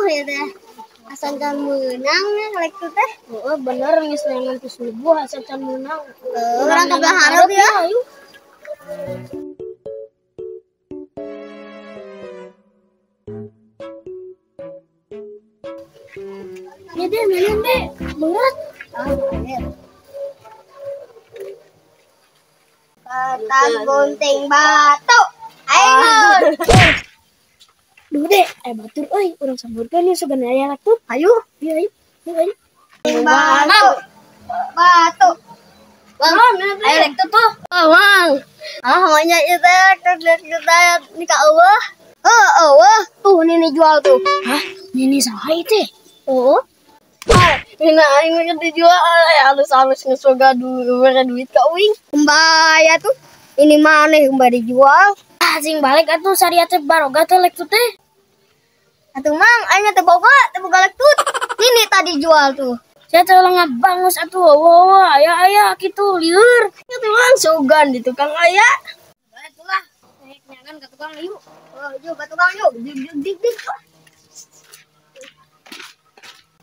ya teh. Asal can meunang lektut teh. Heeh, bener geus neangan ti subuh asal can meunang. Urang ka belah hareup ya. Ayo. Ya deh, mainan deh. Berat. Kertas gunting batu. Ayo. Duh deh, batur euy, urang samburkeun yeuh sugan aya lektut. Ayo. Ieu ayo. Ayo. Batu. Batu. Bang, ayo lektut tuh. Oh, Bang. Ah, maunya ieu teh lektut teh ni ka eueuh. Heuh, eueuh. Tuh nini jual tuh. Hah? Nini saha ieu teh? Oh. Ini aing mah dijual halus-halus geus boga duit ka uing. Kumbaya tuh. Ini maneh kumbaya dijual. Ah, sing balik atuh sariat teh baroga teh lektut teh. Atuh Mang, aing teh boga lektut. Nini tadi jual tuh. Saya teh ulah ngabangus atuh wah aya-aya kitu lieur. Atuh Mang sugan di tukang aya. Atulah, naik nyangan ka tukang yuk. Oh, yuk ka tukang yuk. Dik dik dik.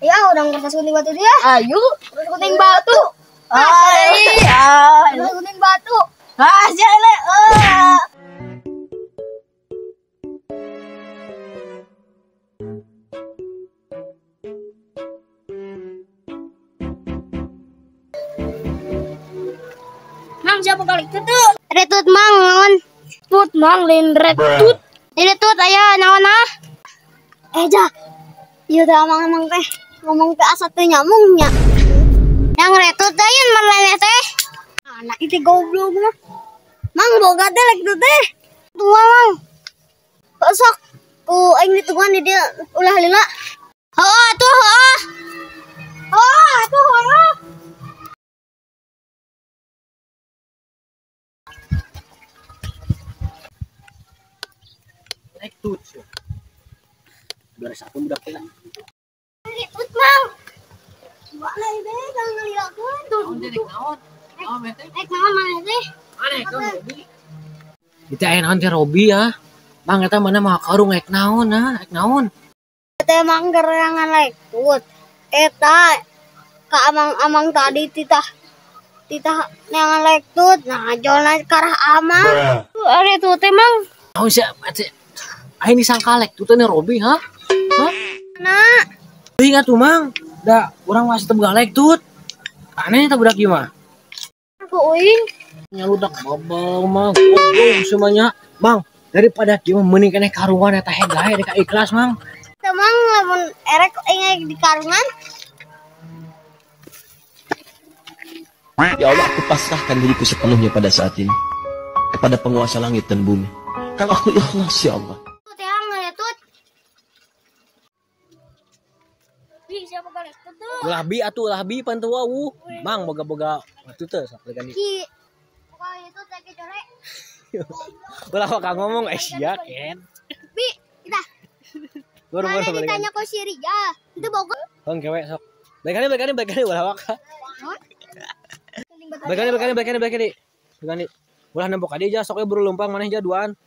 Ya, orang kertas gunting batu dia. Ayo, kertas gunting batu. Ayo, kertas gunting batu. Ah, jale. Mang siapa kali itu tuh? Retut Mang, naon? Tut Mang lain retut. Ini tut aya naon ah? Eh jah. Ieu teh amang-amang teh ngomong teh asa teu nyambung nya. Yang retut teh yen maneh teh. Anak itu goblok mah. Mang boga teh lektut teh. Tua Mang. Sok ku aing ditungguan di dia ulah lila. Heuh atuh heuh. Heuh atuh heuh. Lektut sih. Beres aku budak teh. Lektut Mang. Mana ieu teh ngalilakeun tuh. Naon teh naon? Naon teh? Rek naon maneh teh? Maneh kan Robi. Itu aya naon teh Robi ya. Mang eta mana mah karung rek naon ah, rek naon? Teh mang gerangan lektut. Eta ka amang-amang tadi titah neangan lektut. Nah, jolna karah amang. Are tuh teh Mang. Naon sia teh? Aing disangka lektut teh Robi ha? Hah? Nah, teuing atuh Mang. Da urang masih teu boga lektut. Aneh eta budak ieu mah. Ku uing nyaludak bobol mah goblok semuanya. Mang, daripada kieu mah mending keneh karungan eta hegae rek ikhlas Mang. Teu Mang lamun erek aing di karungan. Ya Allah, aku pasrahkan diriku sepenuhnya pada saat ini kepada penguasa langit dan bumi. Kalau aku ikhlas ya Allah. Ulah bi atuh ulah bi pan teu wawuh. Mang boga-boga atuh teh sok ganti. Ki. Pokoknya itu teh corek. Ulah kok ngomong sia ken. Bi, kita. Boro-boro ditanya ku si Ria, itu boga. Hong kewe sok. Balikan ulah waka. Balikan. Balikan. Ulah nempok ka dieu sok we buru leumpang maneh ja duaan.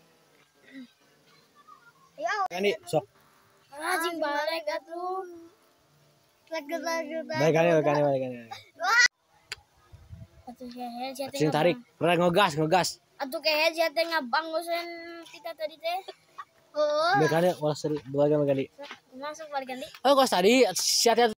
Balikan sok. Anjing balik atuh. Balikan. Atuh kehe sia teh. Sing tarik, rek ngegas. Atuh kehe sia teh ngabangusan kita tadi teh. Oh. Balikan ulah seri, balikan. Masuk balikan di. Oh, kos tadi sia teh